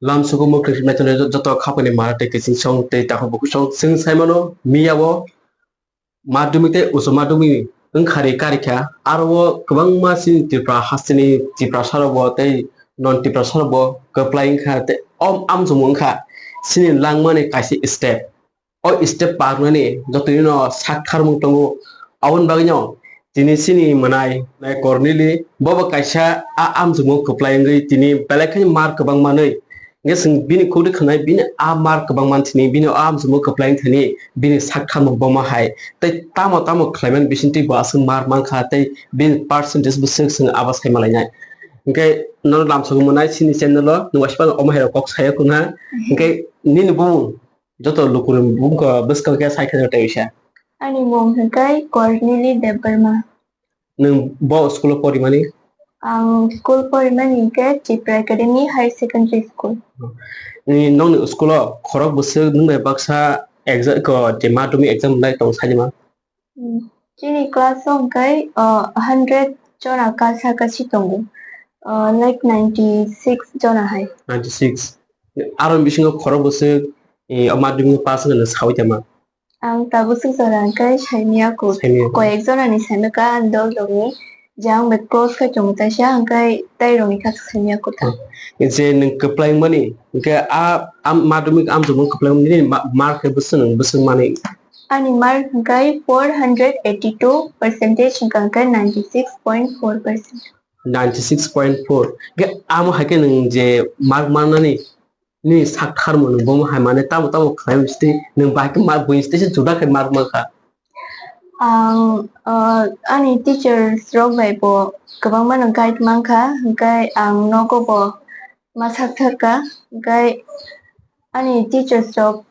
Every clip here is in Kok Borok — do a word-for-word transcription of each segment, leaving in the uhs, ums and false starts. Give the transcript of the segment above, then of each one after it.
Lamsugo mwkhwtwng naitugnairok joto khapani mara tei kiching song tei takhuk bukhuk song. Chwng sai mano, miya o madhyamik tei ucho madhyamik wngkhari karikha. Aro o kwbangma chini Tripura hasteni Tiprasa rok bo tei non Tiprasa rok bo kwplai wngkha tei o amchomung wngkha chini langmani kaisa step. O step parnani jotoni no sak tharmung tongo. Aboni bagwi no tini chini mwnai, mwnai Kornili bobo kaisa a amchomung kwplai wngwi tini belai kheno mark kwbang manwi. Hwnkhe chwng bini khukti khwnai bini a mark kwbang man thini, bini a amchomung kwplai wng thani bini sak tharmung bomo hai. Tei tamo tamo khlaimani bisingtwi bo aswk mark mankha tei bini percentage bwswk chwng abo sai malainai. Hwnkhe nono lamsogo mwnai chini channel o nwng waisa phano omo hai rok kok sayo khuna. Hwnkhe nini bumung joto lukurok bumung bwskango khe sai khe tei wisa. Ani mung hwnkhe Kornili Debbarma. Nwng bo school o porimani? Ang school porimani hwnkhe Tripura Academy Higher Secondary School. Ni nokni school o khorok bwswk nwng bai baksa exam ko je madhyamik exam lai tong sai ma? Hmm. Chini class o hwnkhe, uh, hundred jona kasa kasi tongo. Uh, like ninety six jona hai. Ninety six. Aro bisingo khorok bwswk, eh, o madhyamik pass wngkha nwng sawi tama? Ang tabuk swk jora hwnkhe saimya kut. Saimya kut. Koyek jona ni saimya kha ang dol rok ni. Je ang bai close khe tongo taisa, hwnkhe tei rokni kha saimya kutha. Hmm. Je nwng kwplai wngmani, hwnkhe a, a madhyamik amchomung kwplai wngmani nini ma-, mark khe bwswk nwng bwswk manwi? Ani mark hwnkhe four hundred eighty two percentage hwnkha hwnkhe ninety six point four percent. Ninety six point four. Hwnkhe amo hai khe nwng je mark mannani nini sak tharmung nwng bomo hai mane tamo tamo khlai mistwi nwng bahai khe ma buini stwi se juda khe mark mankha. Ang, uh, ani teachers rok bai bo kwbangma no guide mankha, hwnkhe ang nogo bo ma sak tharkha, hwnkhe ani teachers rok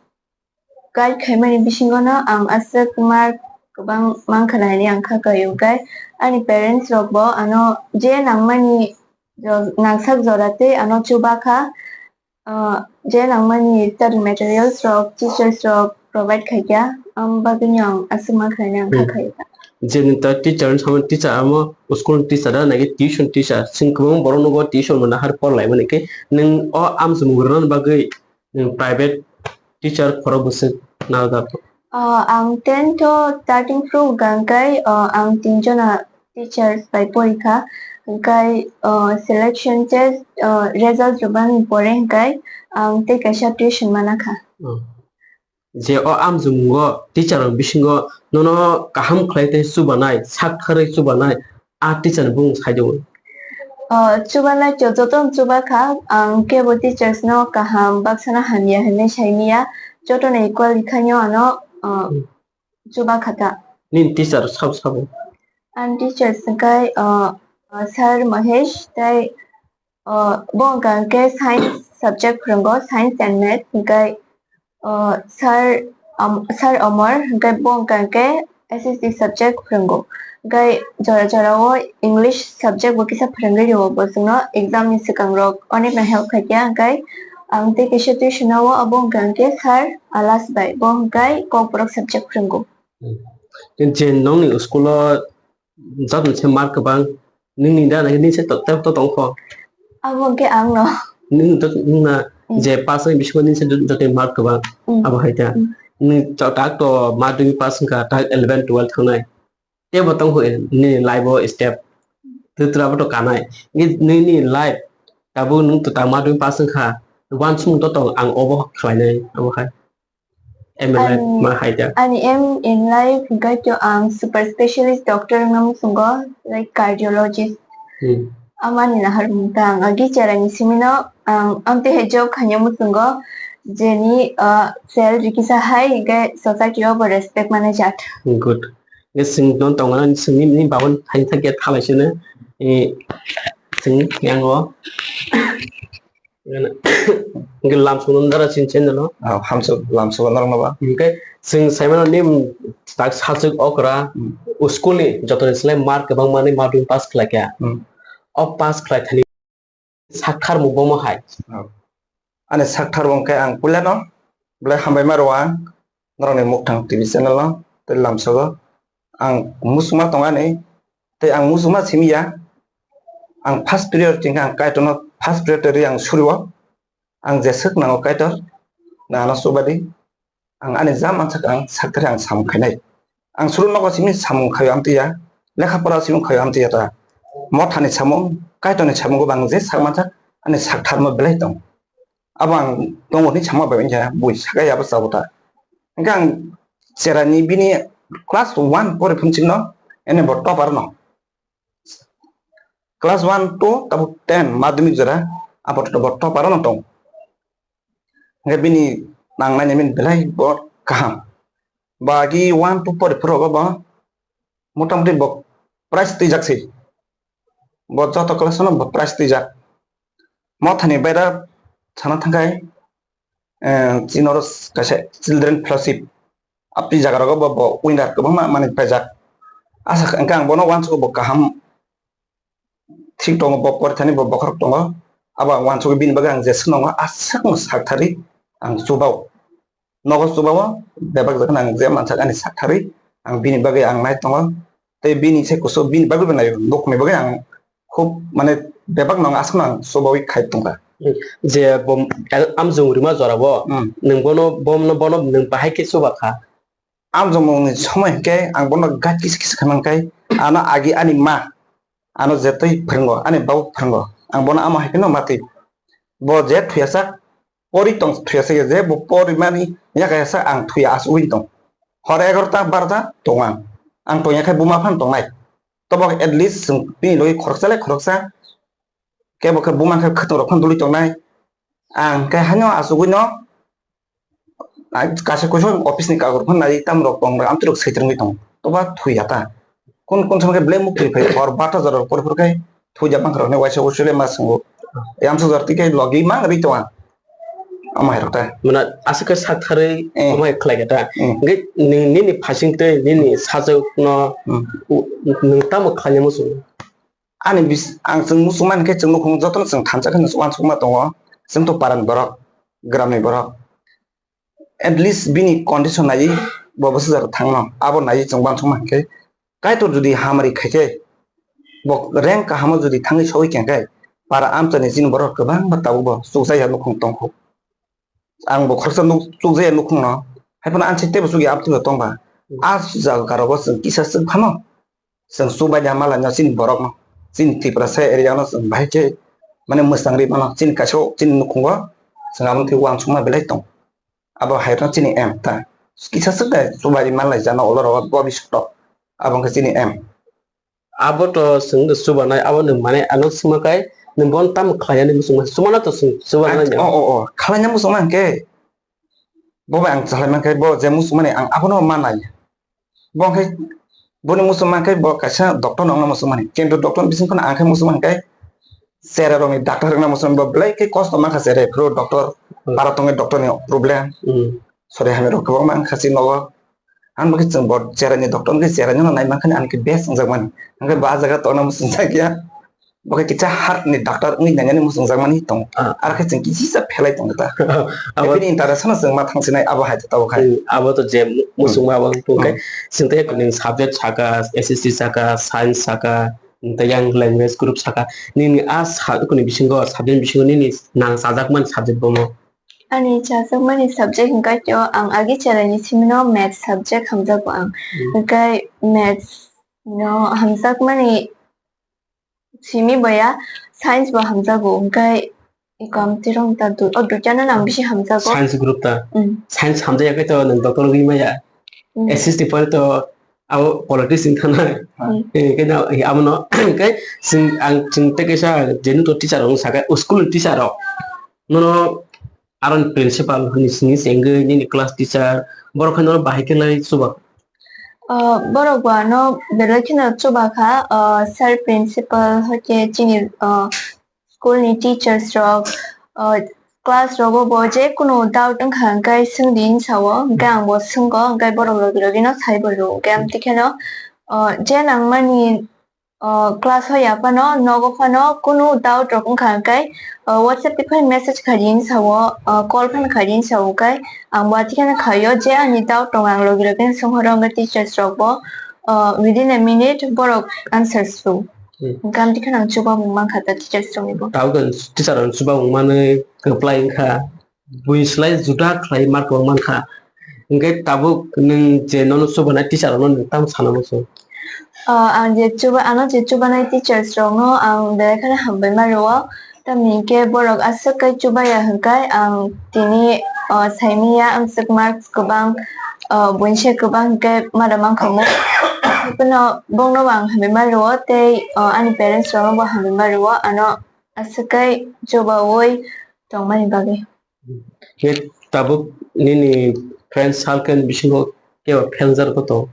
guide khaimani bisingo no ang aswk mark kwbang mankha hinwi ang kha kaio, hwnkhe ani parents rok bo ano je nangmani jo-, nangsak jora tei ano chuba kha. Ah, je nangmani study materials rok, teachers rok provide khaikha, ang bagwino ang aswk ma khlaina ang kha Hmm. khaikha. Je nwng ta teacher wngwi samani teacher amo school ni teacher da nai tuition teacher, chwng kwbangma borok nugo tuition bo nahar por laimani khe nwng o amchomung rwna bagwi nwng private teacher khorok bwswk naro da. Ah, ang ten to thirteen phuru hwnkha hwnkhe, ah, ang tin jona teachers bai porikha, hwnkhe, ah, selection test, ah, result rwmani pore hwnkhe ang tei kaisa tuition mana kha. Hmm. Je o amchomung o teacher rok bisingo nono kaham khlai tei chubanai, sak tharwi chubanai a teacher ni bumung sai do? Ah, chubanai to joto no chuba kha, ang kebo teachers no kaham baksa no hamya hinwi sai manya, joto no equally khaino ano, ah, Hmm. chuba kha ta. Nini teacher sabo sabo? Ang teachers hwnkhe, uh, uh, Sir Mahesh tei, uh, bo hwnkha hwnkhe science subject phwrwngo, science and math, hwnkhe, uh, Sir, um, Sir Omor hwnkhe bo hwnkha hwnkhe S S T subject phwrwngo. Hwnkhe jora jora o English subject bo kisa phwrwngwi rio bo chwngno exam ni swkang rok onek no help khaikha, hwnkhe ang tei kaisa tuition o abo hwnkha hwnkhe Sir Alas bai, bo hwnkhe Kokborok subject phwrwngo. Hmm. Tei je nongni school o joto se mark kwbang, nini da nai nini se to, to, to tongkho? Abo hwnkhe ang no. Nini to, nini na Hmm. je pass ni bisingo nini se joto mark kwbang, Hmm. abo hai ta. Hmm. Nini to, tak to madhyamik pass wngkha, tak eleven twelve thangnai. Tebo tongkho nini life o step. Twitra bo to kanai. Nini, nini life tabuk nwng to tak madhyamik pass wngkha. Wansukmung to tong ang obo khlainai, abo hai. Aim in life Ani, ma hai da? Ani aim in life hwnkhe to ang super specialist doctor wngna muchungo, like cardiologist. Hmm. Amani naharmung ta ang agi cherani simino ang amtwi hai job khaina muchungo, jeni, uh, salary kisa hai hwnkhe society o bo respect manai jat. Good. Nge sing don tongo na sing ni, ni babon hai thak ya thalai sene. Eh, sing yang o. Hwnkhe lamsukno nara chini channel o. Ah, hamsuk lamsugo norokno ba. Hwnkhe chwng saimano nim tak sajwk okra Hmm. school ni jotoni slai mark kwbang mani madhyamik pass khlai kha. Hmm. O pass khlai thani sak tharmung bomo hai. Oh. Ani sak tharmung khe ang puilano belai hambai ma rwo ang norokni Mukthang T V channel o tei lamsugo. Ang muchungma tong ani, tei ang muchungma simi ya, ang first priority hwnkhe ang Kaitorno first priority rwi ang suri o, Ang jeswk nango Kaitor, nang ano chubadi. Ang ani ja mansak ang sakthari ang samung khainai. Ang suru nogo simi samung khaio amtwi ya, lekha pora simi khaio amtwi ya ta. Mothani samung, Kaitorni samungo bo ang je sak mansak, ani saktharma belai tong. Abo ang tongo hinwi sama bai wngkha, bui sakai abo chabo ta. Hingkhe ang cherani bini class one pori phunchikno, ene bo topper no. Class one to tabuk ten madhyamik jora, apato bo topper no tong. Hingkhe bini nang nainai bini belai bo kaham. Ba agi one to pori phuru bo, bo motamoti bo prize twijak se. Bo joto class no bo prize twijak. Mothani baira sana thangkhai, eh, chini oro kaisa children fellowship. Apni jaga rogo bo, bo winner kwbangma manwi paijak. Asa kha, hwnkhe ang bono uansukgo bo kaham thik tongo, bo porithani bo bokhorok tongo. Abo ang uansukgo bini bagwi ang jeswk nango aswkno sakthari ang chubao. Nogo chubao bebak jaga ang je mansak ani sakthari ang bini bagwi ang nai tongo. Tei bini se kusu bini bagwi bo naio, bukhukni bagwi ang khub mane bebak no aswk no ang chubaui khai tongkha. Je bo amjung rima jora bo, hmm, nwng bono, bono, bono nwng bahai khe chuba kha. Amjung ni somoi hinkhe ang bono gat kisa kisa khe mankhai, ano agi ani ma, ano je twi phwrwngo, ani babu phwrwngo, ang bono amo hai kheno matwi. Bo je thuya sak, pori tong thuya sak, je bo pori mani yakha sak ang thuya asugwi tong. Hor egarota barota tong ang. Ang tongya khe buma phan tongnai. Tobo at least chwng bini logi khoroksa le khoroksa, kebo khe buma khe khwtwng rok phano duli tongnai. Ang khe haino asugwi no, ai, kaisa kusu office ni kagor phano nai, tam rok tong, amtwi rok saitrwngwi tong. Toba thwi ya ta. Kun kun samkhe belai muk twi phai, hor barota jora rok pori phuru khe thwi ya bangkha rok hinwi waisa uaisa le ma swngo. Yamsa jora twi khe logi mang ri tong ang. Omo hai rok ta. Mane aswk khe sak tharwi, eh, omo hai khlai khe ta. Eh. Hwnkhe ni-, nini phasing tei nini sajwk no, hmm, u-, nwng tamo khlaina muchung? Ani bis-, ang chwng muchung mani khe chwng nukhung jotono chwng thansa khe uansukma tongo. Chwng to parani borok, gramni borok. At least bini condition naiwi bo bwsajak thangno, abo naiwi chwng uansukma hinkhe Kaitor jodi hamari khaikhe, bo rank kahamo jodi thangwi sogwi khe, para amchaini chini borok kwbangma tabukbo chukjaya nukhung tongkhu. Ang bo khoroksa nuk-, chukjaya nukhungno, haiphano ang se teibo chukya amtwino tongba. A jaga rogo chwng kisa chwng phano, chwng chubaiya malaino chini borokno, chini Tiprasa area no chwng bahai khe mane mwchangri mano, chini kaisa chini nukhungo chwng aboni thwi uansukma belai tong. Abo hai rok chini aim ta. Kisa swk de chubai manlai jana olo rogo bo bising tok. Abo wngkha chini aim. Abo to chwng de chubanai, abo nwng mane ano swngma kai nwng bono tamo khlai yani muchungma, chumano to chwng chubanai. O, o, o, khlaina muchungma hwnkhe bo bai ang salai mankhe bo je muchungmani ang abono manai. Bo khe boni muchung mankhe bo kaisa doctor no wngna muchung mani. Kintu doctor ni bising phano ang khe muchung mankhe chera rokni doctor wngna muchung bo belai khe kosto mankha chera phuru doctor, hmm, para tongwi doctor ni problem. Hmm. Sori hamya rok kwbangma wngkha chini nogo. Ang bo khe chwng bo chera ni doctor wngkhe chera ni no nai mankha ani khe best wngjak mani. Ang khe bo ah jaga tongna muchung jak ya. Bo khe kisa heart ni doctor wngwi nangnani muchungjakmani tongo. Ah. Aro khe chwng kisa phelai tongo ta. Abo bini interest no chwng ma thangsinai abo hai ta tabuk hai. Hmm, abo to je mu-, muchungma abo wng tong khe. Hmm. Chwng tei kwnwi subject saka, S S T saka, science saka, tei yang language group saka. Nini a sa-, kwnwi bisingo, subject bisingo nini nang chajakmani subject bomo? Ani chajakmani subject hwnkha khe ang agi cheraini simino maths subject hamjago ang. Hmm. Hwnkhe maths no hamjakmani simi boya science bo hamjago, hwnkhe iko amtwi rong ta du-, o duitano nang bisi hamjago. Science group ta? Mm. Science hamjaya khe to nwng doctor wngwi maya. Mm. S S T pore to abo politics wng thanai. Mm. Eh, khe na, eh, abono, khe chwng, ang chwng tei kaisa jenu to teacher rok wng sakha, school ni teacher rok. Nono Aro ni principal ni sini se wngwi nini class teacher, borok hai no bahai khe lai chuba? Ah, borok bo ano belai kheno chuba kha, ah, sir principal, hwnkhe chini, ah, school ni teachers rok, ah, class rogo bo je kunu doubt wngkha hwnkhe swngdi hinwi sao, hwnkhe ang bo swngkho, hwnkhe borok logi logi no sai bo rwo, hwnkhe amtwi kheno, ah, je nangmani, O, class o ya phano, nogo phano kunu doubt rok wngkha hwnkhe, o, WhatsApp twi phano message khaidi hinwi sao, o, call phano khaidi hinwi sao hwnkhe, ang bo atwi kheno khaio je ani doubt tongo ang logi logi no swnghoro hwnkhe teachers rok bo, o, within a minute borok answers rw. Hmm. Hwnkhe amtwi kheno ang chubamung mankha ta teachers rokni bo. Tabuk teacher rok chubamung manwi kwplai wngkha. Buini slai juda khlai mark rok mankha. Hwnkhe tabuk nwng je nono chubanai teacher rokno nwng tamo sana muchung? Ah, ang je chuba-, ano je chubanai teachers rokno ang belai kheno hambai ma rwo. Tamni hwnkhe borok aswk khe chubaya hwnkhe ang tini, ah, saimanya amswk marks kwbang, ah, buini se kwbang hwnkhe mada mankha mo. Haiphano bongno ang hambai ma rwo tei, ah, ani parents rokno bo hambai ma rwo ano aswk khe chubaui tongmani bagwi. Khe tabuk nini friend circle ni bisingo kebo fail jar ko tong?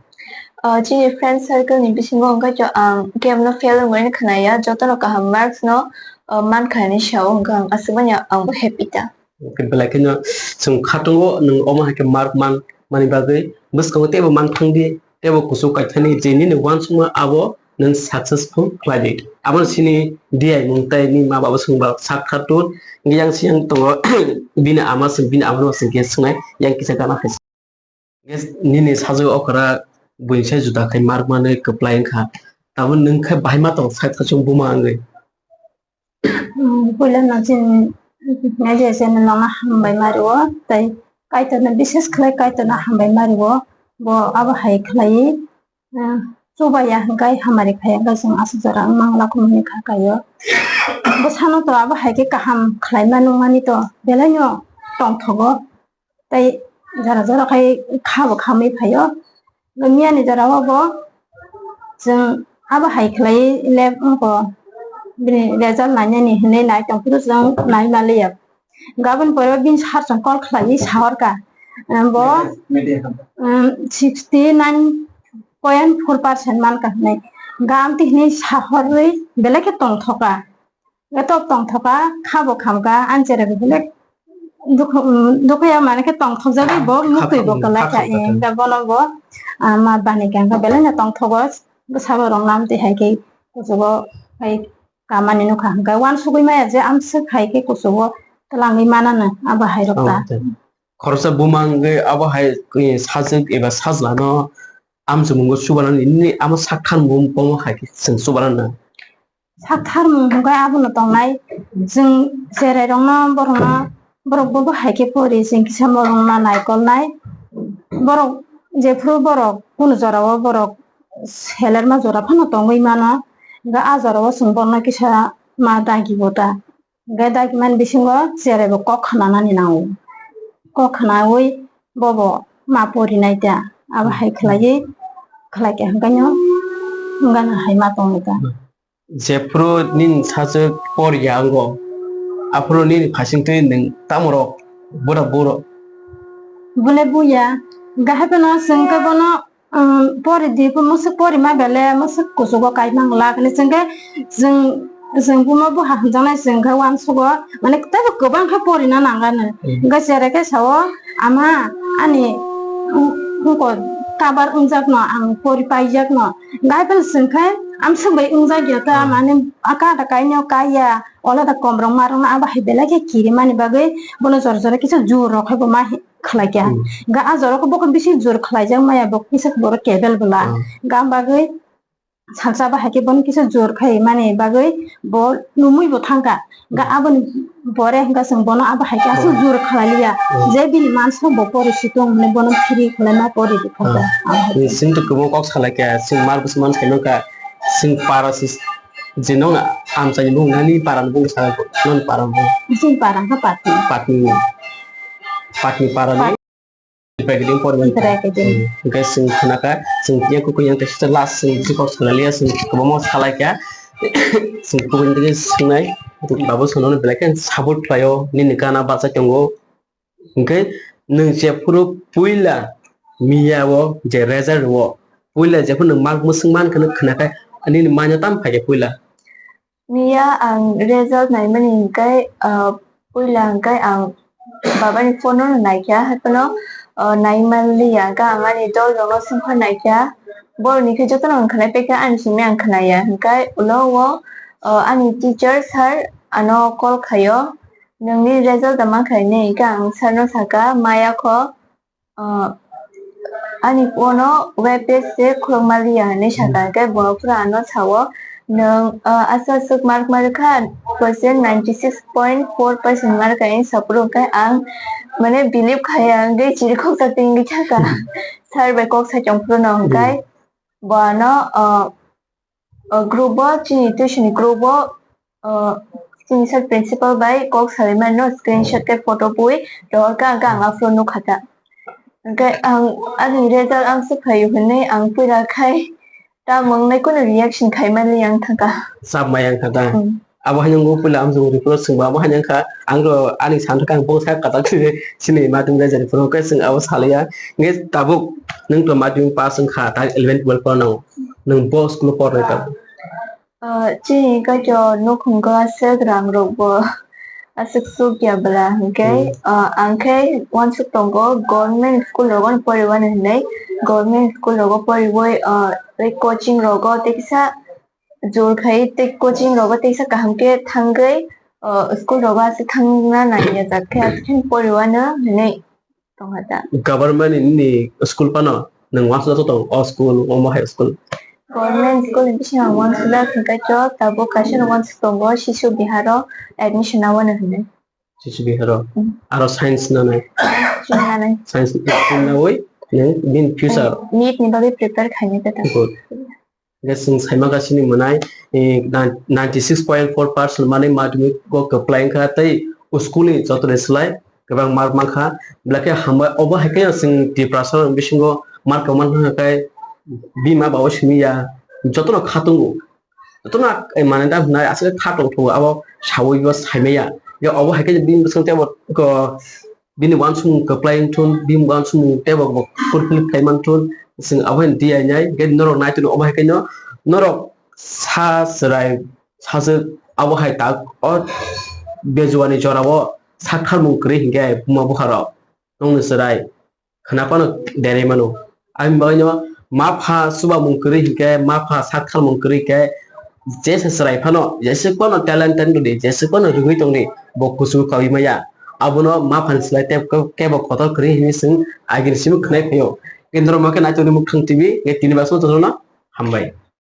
Ah, chini friend circle ni bisingo hwnkhe to ang kebo no fail wngwi khwnaya, joto no kaham marks no, ah, mankha hinwi sao, hwnkhe ang aswk manya ang bo happy ta. Hwnkhe belai kheno chwng khatungo nwng omo hai khe mark man mani bagwi bwskango teibo man thangdi. Teibo kuchuk kaithani je nini uansukma abo nwng successful khlai di. Aboni sini diyaimung tei nini ma baba swngba sak kha tur. Hwnkhe yang siyang tongo bini ama swng, bini ama no swng khe swngnai yang kisa gana hai. Hwnkhe nini sajwk okra buini sai juda khai mark manwi kwplai wngkha. Tabuk nwng khe bahai ma tong side khe chwng buma wngwi. Hmm, puila no chini N J S N no nokna hambai ma rwo, tei Kaitor no bises khlai Kaitor no hambai ma rwo, bo abo hai khlai, ah, chubaya hwnkhe hamari phai hwnkhe chwng aswk jora wng mang lakhumani kha kaio. Bwsano to abo hai khe kaham khlai ma nung mani to belai no tongthogo. Tei jora jora khai kha bo khamwi phaio. Miyani jora o bo chwng abo hai khlai le wngkha bini result nainani hinwi nai tong phuru chwng nai manliya. Gabon pore bini sir chwng call khlaiwi sahorkha, bo, um, sixty nine point four percent mankha hinwi. Ga amtwi hinwi sahorwi belai khe tongthokha. Etok tongthokha, kha bo khamkha, ani chera bo belai dukhu, um, dukhuya mane khe tongthokjagwi bo muktwi bo kwlai kha, eh, hwnkhe bono bo, ah, ma bani khe hwnkhe belai no tongthogo, bwsabo rok lam twi hai khe kuchugo hai kamani nukha, hwnkhe uansugwi maya je amswk hai khe kuchugo twlangwi manano abo hai rok ta. Khoroksa buma wngwi abo hai, eh, sajwk eba sajlano amchwngmungo chubanani nini amo sak tharmung bomo hai khe chwng chubanana. Sak tharmung hwnkhe abono tongnai, chwng cherai rokno borokno, borok bo hai khe pori, chwng kisa borokno naikolnai, borok jephuru borok kunu jorao borok selerma jora phano tongwi mano, hwnkhe a jorao chwng borokno kisa ma dagi bo ta. Hwnkhe dagimani bisingo cherai bo kok khnanani nango. Kok khnaui bobo ma porinai ta. Abo hai khlaiwi khlai khe hwnkhe no wngana hai ma tongwi ta. Jephuru nini sajwk poriya wngo, aphuru nini phaisingtwi nwng tamorok bura buro? Bole buya, hwnkhe hai phano chwng khe bono Um, pori di, pho mwswk pori ma bele, mwswk kuchugo kai mang lak hinwi chwng khe, chwng, chwng bumo buha hwnjaknai chwng khe uansugo, mane teibo kwbang khe porina nang anw. Hmm. Hwnkhe cherai khe sao, "Ama, ani, um, wngko kabar wngjakno, ang pori paijakno." Hwnkhe hai phano chwng khe, "Amswk bai wngjak ya ta, hmm, mane aka da kainwi kaiya, ola da kom rok ma rok no abo hai belai khe kirimani bagwi bono jora jora kisa jur rok hai bo ma khlai kha." Hmm. Hwnkhe a jora khe bo khe bisi jur khlaijak maya, bo kisa borok kebel bwla. Hmm. Hwnkhe ang bagwi salsa bahai khe bono kisa jur khai mani bagwi bo lumui bo thang kha. Hwnkhe hmm, aboni pore hwnkhe chwng bono abo hai khe aswk hmm, jur khlai liya. Hmm. Je bini mansa bo pori si tong hwnwi bono free khlai ma pori di kha. Hmm. Chwng to kwbangma kok salai kha, chwng mar bwswk man sai mankha, chwng para si je nokna amchaini bung nani para ni bung sa nokni para ni bung. Chini para kha Patni. Patni. Patni para ni. Patni. Ibrahim Pormani. Ibrahim. Hmm. Hwnkhe chwng khna kha, chwng tei kukui yang kaisa last chwng bisi kok salai liya, chwng kwbangma salai kha. Chwng kukui tei swngnai, babu sono belai khe support khlaio, nini gana bacha tongo. Hwnkhe nwng jephuru puila miya o je result o, puila jephuru nwng mark mwswk man khwna khna kha, nini manya tamo phai khe puila? Miya ang result naimani hwnkhe, ah, puila hwnkhe ang babani phone no naikha, haiphano, ah, naimanliya, hwnkhe ang ani dol rokno swngkha naikha, borokni khe jotono ang khwnai paikha, ani simi ang khwnaya, hwnkhe ulo o, ah, ani teacher sir ano call khaio, "Nwngni result da mankha hinwi?" Hwnkhe ang sir no sakha, "Maya kho." Ah, ani phone o web page se khulukma liya hinwi sakha, hmm, hwnkhe bo phuru ano sao, Nwng, ah, aswk aswk mark markha, percent ninety six point four percent mark kha, ang sapro khe ang, mane, believe khaya, hwnkhe chirikhok sa tingwi thangkha. Sir bai kok sa chongphuru no hwnkhe, Hmm. bo ano, ah, ah, group o, chini tuition ni group o, ah, chini sir principal bai kok salai mano, screenshot khe photo bui rohor kha, hwnkhe ang aphuru nukha ta. Hwnkhe ang ani result ang se phaio hwnwi ang puila khai tamung nai kunu reaction khai manli ang thangkha. Sap mai ang kha ta. Hmm. Abo haino wng puila amjung report swngba abo haino wng kha. Ang ro ani san thangkha ang bong sak katak sini sini ma tum jai jani phuru khe swng abo salaya. Hwnkhe tabuk nwng to madhyamik pass wng kha ta eleven twelve phano nwng bo school o pornai ta. Ah, chini kaitor nukhung o aswk rang rok bo aswk suk ya bwla hwnkhe, Hmm. ah, ang khe uansuk tongo government school rogo no poriwani hwnwi, government school rogo poriwi, ah, tei coaching rogo tei kisa jor khai tei coaching rogo tei kisa kaham khe thangwi, ah, school rogo aswk thangna nai ya jak khe aswk khe poriwano hwnwi tongkha ta. Government ni school phano nwng uansuk tong o school, omo hai school. Government school ni bisingo ang uansuk jak hwnkhe tabuk kaisa no uansuk tongo Shishu Bihar o admission awano hwnwi. Shishu Bihar o. Hmm. Aro science nanai. Science nanai. Science nawi nwng bini future. Nit ni bagwi prepare khainai ta. Good. Hingke chwng saima gasini mwnai, eh, nine-, ninety six point four percent manwi madhyamik o kwplai wngkha tei school ni joto ni slai kwbang mark mankha. Belai khe hambai, obo hai khe chwng Tiprasa rok ni bisingo mark kwmang wngkha khe bima ba o simi ya, jotono kha tongo. Jotono, eh, manwi da hwnai aswk kha tong tongo, abo sawi bo saimaya. Ya obo hai khe bini bwskango teibo ko bini uansukmung kwplai wngthun, bini uansukmung teibo bo fulfill khlai manthun, chwng abo hai D I nai, hingke norok nai tongno obo hai khe no, norok sa chwrai sajwk abo hai tak o bejuani jorao sak khalmung kwrwi hingke buma bupharok nongni chwrai khna phano derwi mano. Aboni bagwino ma pha chubamung kwrwi hinkhe, ma pha sak khalmung kwrwi khe, jesa chwrai phano, jesuk phano talented wngdi, jesuk phano rwgwi tongdi, bo kuchuk kaui maya. Abono ma phani slai tei kebo kotor kwrwi hinwi chwng agini simi khwnai phaio. Kendro ma khe naitokni Muktwng T V, tini basma tongno hambai.